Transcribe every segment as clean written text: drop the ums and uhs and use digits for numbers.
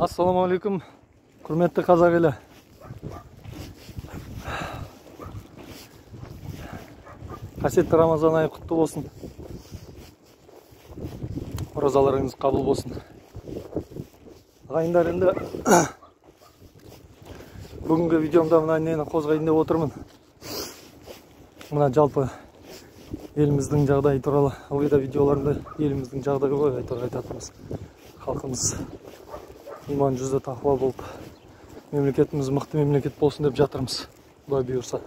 Ассалаумағалейкум, құрметті қазақ елі. Қасиетті Рамазан айы құтты болсын. Оразаларыңыз қабыл болсын. Ағайындар, енді бүгінгі видеомда мына нені қозғайын деп отырмын. Мына жалпы еліміздің жағдайы туралы ылғи да видеоларымда еліміздің жағдайы ғой айтатынымыз. Халқымыз иман жүзді тақуа болып, мемлекетіміз мықты мемлекет болсын деп жатырмыз, Құдай бұйырса.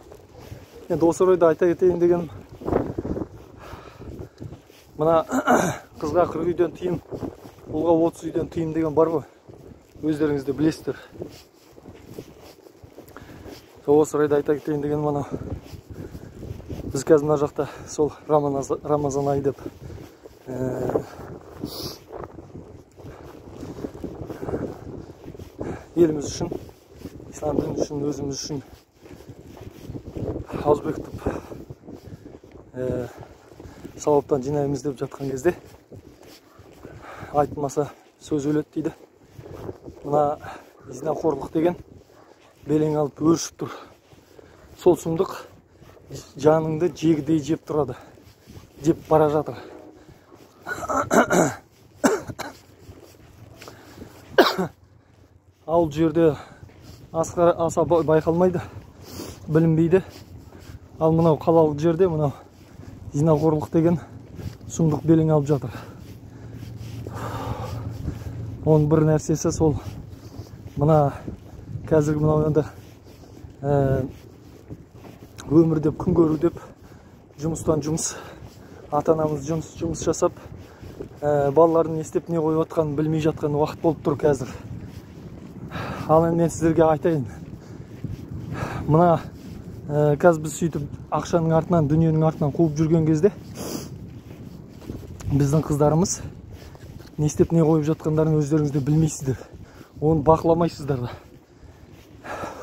Енді осы орайда айта кетейін дегенім, мына қызға 40 үйден тыйым, ұлға 30 үйден тыйым деген бар ғой, өздеріңіз де білесіздер. Сол осы орайда айта кетейін дегенім, мына біз қазір мына жақта сол Рамазан айы деп еліміз үшін, ислам діні үшін, өзіміз үшін ауыз бекітіп сауаптан жинаймыз деп жатқан кезде айтылмаса сөз өледі дейді. Мына зинақорлық деген белең алып өршіп тұр. Сол сұмдық жаныңды жегідей жеп тұрады, жеп бара жатыр. Ауыл жерде аса байқалмайды, білінбейді. Ал мынау қалалық жерде мынау зинақорлық деген сұмдық белең алып жатыр. Оның бір нәрсесі сол мына қазіргі мынау енді өмір деп, күн көру деп, жұмыстан жұмыс, ата-анамыз жұмыс жасап, балаларын не істеп не қойып жатқанын білмей жатқан уақыт болып тұр қазір. Ал енді мен сіздерге айтайын, мына қазір біз сөйтіп ақшаның артынан, дүниенің артынан қуып жүрген кезде біздің қыздарымыз не істеп не қойып жатқандарын өздеріңіз де білмейсіздер, оны бақыламайсыздар да.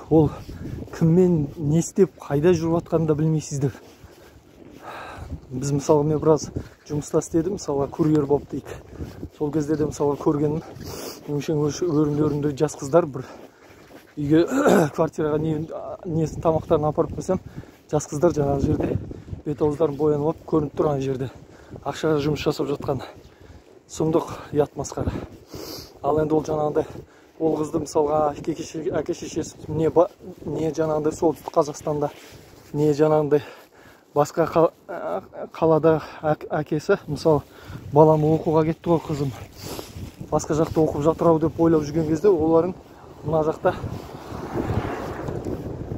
Ол кіммен не істеп қайда жүріп жатқанын да білмейсіздер. Біз мысалға, мен біраз жұмыста істедім, мысалға курьер болып дейік. Сол кездерде мысалға көргенім, өңшең өрімді жас қыздар бір үйге квартираға несін тамақтарын апарып қойсам, жас қыздар жаңағы жерде бет ауыздарын боянып алып көрініп тұр ана жерде ақшаға жұмыс жасап жатқан. Сұмдық, ұят, масқара. Ал енді ол жаңағындай ол қызды мысалға әке шешесі не жаңағындай Солтүстік Қазақстанда, не жаңағындай басқа қалада әкесі, мысалы, балам оқуға кетті ғой, қызым басқа жақта оқып жатыр ау деп ойлап жүрген кезде олардың мына жақта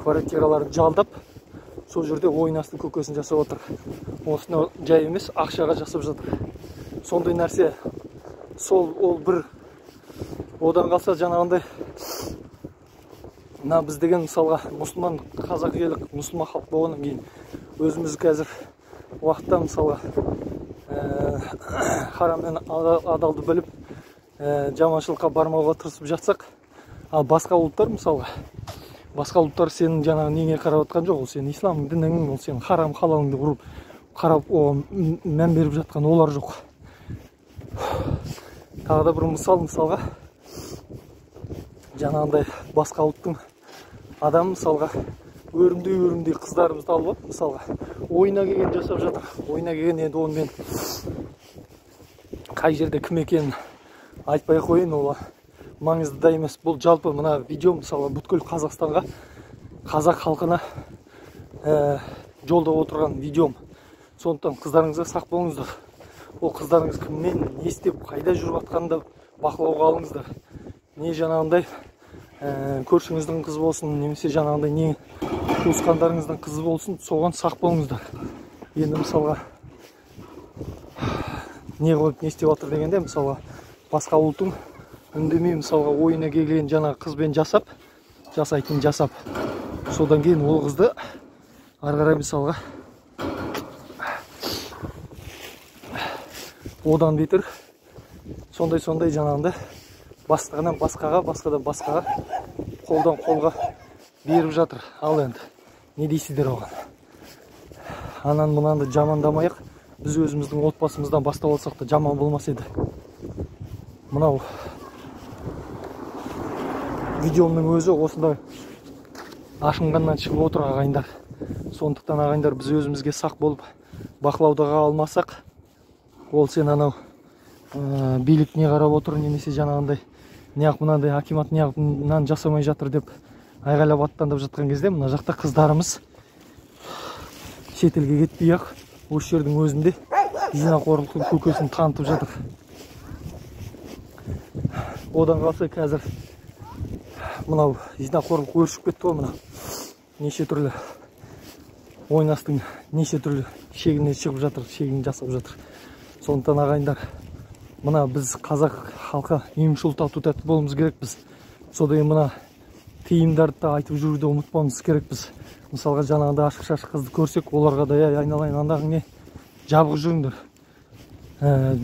квартираларын жалдап, сол жерде ойын асты көкесін жасап отыр. Осыны жай емес, ақшаға жасап жатыр. Сондай нәрсе. Сол ол бір одан қалса жаңағындай мына біз деген мысалға мұсылман қазақ елі, мұсылман халық болғаннан кейін өзіміз қазір уақытта мысалға харам мен адалды біліп, жаманшылыққа бармауға тырысып жатсақ, ал басқа ұлттар мысалға, басқа ұлттар сенің жаңағы неңе қарап жатқан жоқ, ол сенің ислам дінің, ол сенің харам халалыңды ұрып қарап оған мән беріп жатқан олар жоқ. Тағы да бір мысал, мысалға жаңағындай басқа ұлттың адам мысалға өрімдей қыздарымызды алып алып, мысалға ойына келген жасап жатыр. Ойына келген, енді оны мен қай жерде кім екенін айтпай қояйын, ол маңызды да емес. Бұл жалпы мына видео мысалға бүткіл Қазақстанға, қазақ халқына жолдап отырған видеом. Сондықтан қыздарыңызға сақ болыңыздар. Ол қыздарыңыз кіммен не істеп қайда жүріп жатқанын да бақылауға алыңыздар. Не жаңағындай көршіңіздің қызы болсын, немесе жаңағындай не туысқандарыңыздың қызы болсын, соған сақ болыңыздар. Енді мысалға не қойып не істеп жатыр дегенде, мысалға басқа ұлттың үндемей мысалға ойына келген жаңағы қызбен жасап, жасайтын жасап, содан кейін ол қызды ары қарай мысалға одан бетер сондай жаңағындай бастығынан басқаға, басқадан басқаға, қолдан қолға беріп жатыр. Ал енді не дейсіздер оған? Анан мынанды жамандамайық, біз өзіміздің отбасымыздан бастап алсақ та жаман болмас еді. Мынау видеомның өзі осындай ашынғаннан шығып отыр ағайындар. Сондықтан ағайындар, біз өзімізге сақ болып бақылауды алмасақ, ол сен анау билік не қарап отыр, немесе жаңағындай неғып мынандай акимат неғып мынаны жасамай жатыр деп айғайлап аттандап жатқан кезде, мына жақта қыздарымыз шетелге кетпей ақ осы жердің өзінде зинақорлықтың көкесін танытып жатыр. Одан қалса қазір мынау зинақорлық өршіп кетті ғой, мына неше түрлі ойнастың неше түрлі шегіне шығып жатыр, шегін жасап жатыр. Сондықтан ағайындар, мына біз қазақ халқы ұйымшыл, тату тәтті болуымыз керекпіз. Содан кейін мына тыйымдарды да айтып жүруді ұмытпауымыз керекпіз. Мысалға жаңағыдай ашық шашық қызды көрсек, оларға да ей айналайын андағы не жабық жүріңдер,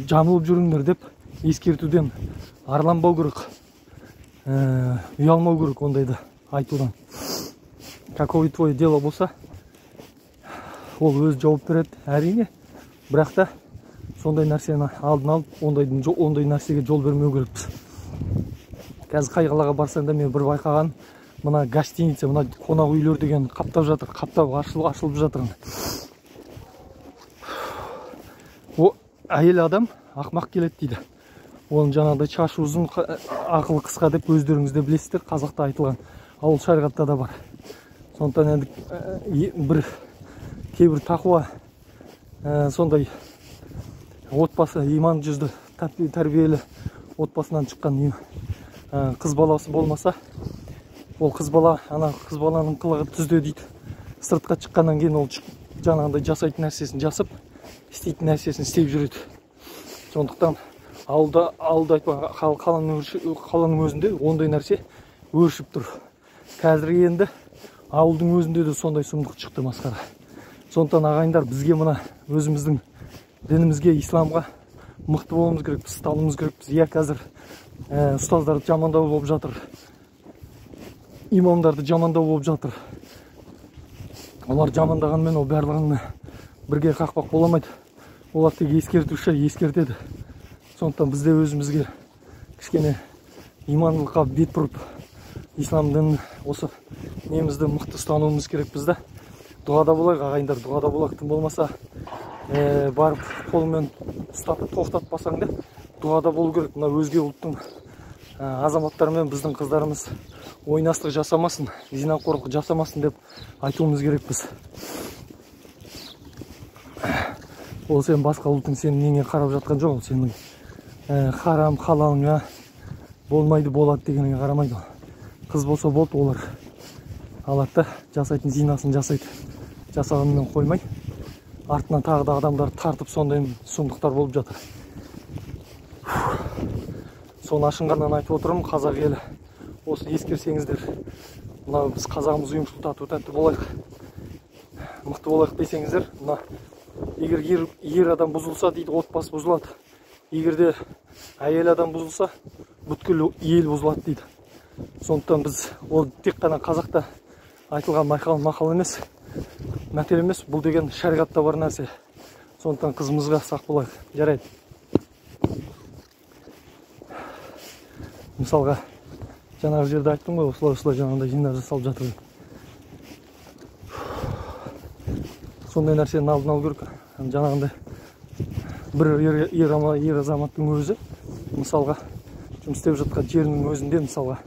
жамылып жүріңдер деп ескертуден арланбау керек, ұялмау керек ондайды айтудан. Какое твое дело болса, ол өз жауап береді әрине, бірақ та сондай нәрсені алдын алып, ондай нәрсеге жол бермеу керекпіз. Қазір қай қалаға барсаң да мен бір байқаған, мына гостиница, мына қонақ үйлер деген қаптап жатыр, қаптап ашылып жатыр. О, әйел адам ақмақ келеді дейді. Оның жаңағыдай шашы ұзын, ақылы қысқа деп өздеріңіз де білесіздер, қазақта айтылған, ауыл шариғатта да бар. Сондықтан енді бір кейбір тақуа сондай отбасы, иман жүзді, тәрбиелі отбасынан шыққан қыз баласы болмаса, ол қыз бала, ана қыз баланың қылығы түзде дейді. Сыртқа шыққаннан кейін ол жаңағындай жасайтын нәрсесін жасап, істейтін нәрсесін істеп жүреді. Сондықтан ауылда айтпа, қаланың өзінде ондай нәрсе өршіп тұр. Қазір енді ауылдың өзінде де сондай сұмдық шықты, масқара. Сондықтан ағайындар, бізге мына өзіміздің дінімізге, исламға мықты болуымыз керек, біз ұстануымыз керекпіз. Иә, қазір ұстаздарды жамандау болып жатыр, имамдарды жамандау болып жатыр. Олар жамандағанмен ол барлығын бірге қақпақ бола алмайды. Олар тек ескертуші, ескертеді. Сондықтан біз де өзімізге кішкене имандылыққа бет бұрып, ислам дінін, осы немізді мықты ұстануымыз керекпіз да. Дұғада болайық ағайындар, дұғада болайық. Тым болмаса барып қолмен ұстап тоқтатпасаң да дұғада болу керек. Мына өзге ұлттың азаматтарымен біздің қыздарымыз ойнастық жасамасын, зинақорлық жасамасын деп айтуымыз керекпіз. Ол сен басқа ұлттың сенің неңе қарап жатқан жоқ, ол сенің харам халалыңа болмайды болады дегеніңе қарамайды. Қыз болса болды, олар алады да жасайтын зинасын жасайды. Жасағанымен қоймай, артынан тағы да адамдар тартып, сондай сұмдықтар болып жатыр. Соны ашынғаннан айтып отырмын, қазақ елі, осыны ескерсеңіздер, мына біз қазағымыз ұйымшыл, тату тәтті болайық, мықты болайық десеңіздер, мына егер ер адам бұзылса дейді, отбасы бұзылады. Егер де әйел адам бұзылса, бүткіл ел бұзылады дейді. Сондықтан біз ол тек қана қазақта айтылған мақал емес, мәтел емес, бұл деген шариғатта бар нәрсе. Сондықтан қызымызға сақ болайық. Жарайды. Мысалға жаңағы жерде айттым ғой, осылай жаңағындай зина жасалып жатыр. Сондай нәрсенің алдын алу керек. Жаңағындай бір ер азаматтың өзі, мысалға жұмыс істеп жатқан жерінің өзінде, мысалға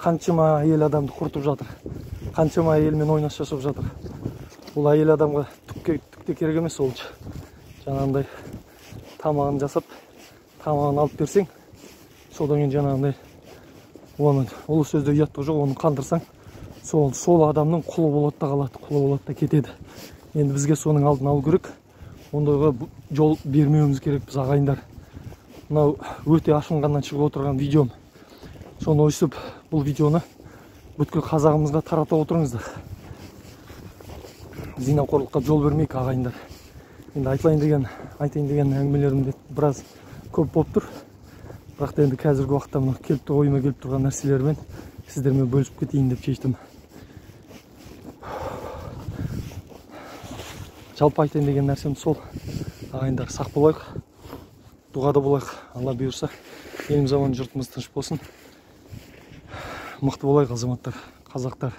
қаншама әйел адамды құртып жатыр, қаншама әйелмен ойнас жасап жатыр. Ол әйел адамға түк те керек емес, ол жаңағындай тамағын жасап, тамағын алып берсең, содан кейін жаңағындай оны, ол сөзде ұяттық жоқ, оны қандырсаң, сол адамның құлы болады да қалады, құлы болады да кетеді. Енді бізге соның алдын алу керек, ондайға жол бермеуіміз керек біз ағайындар. Мынау өте ашынғаннан шығып отырған видеом. Соны өйстіп бұл видеоны бүткіл қазағымызға тарата отырыңыздар. Зинақорлыққа жол бермейік ағайындар. Енді айтайын деген әңгімелерім де біраз көп болып тұр. Бірақ та енді қазіргі уақытта мына келіп тұр, ойыма келіп тұрған нәрселермен сіздермен бөлісіп кетейін деп шештім. Жалпы айтайын деген нәрсем сол. Ағайындар, сақ болайық, дұғада болайық. Алла бұйырса, еліміз аман, жұртымыз тыныш болсын. Мықты болайық, азаматтар, қазақтар.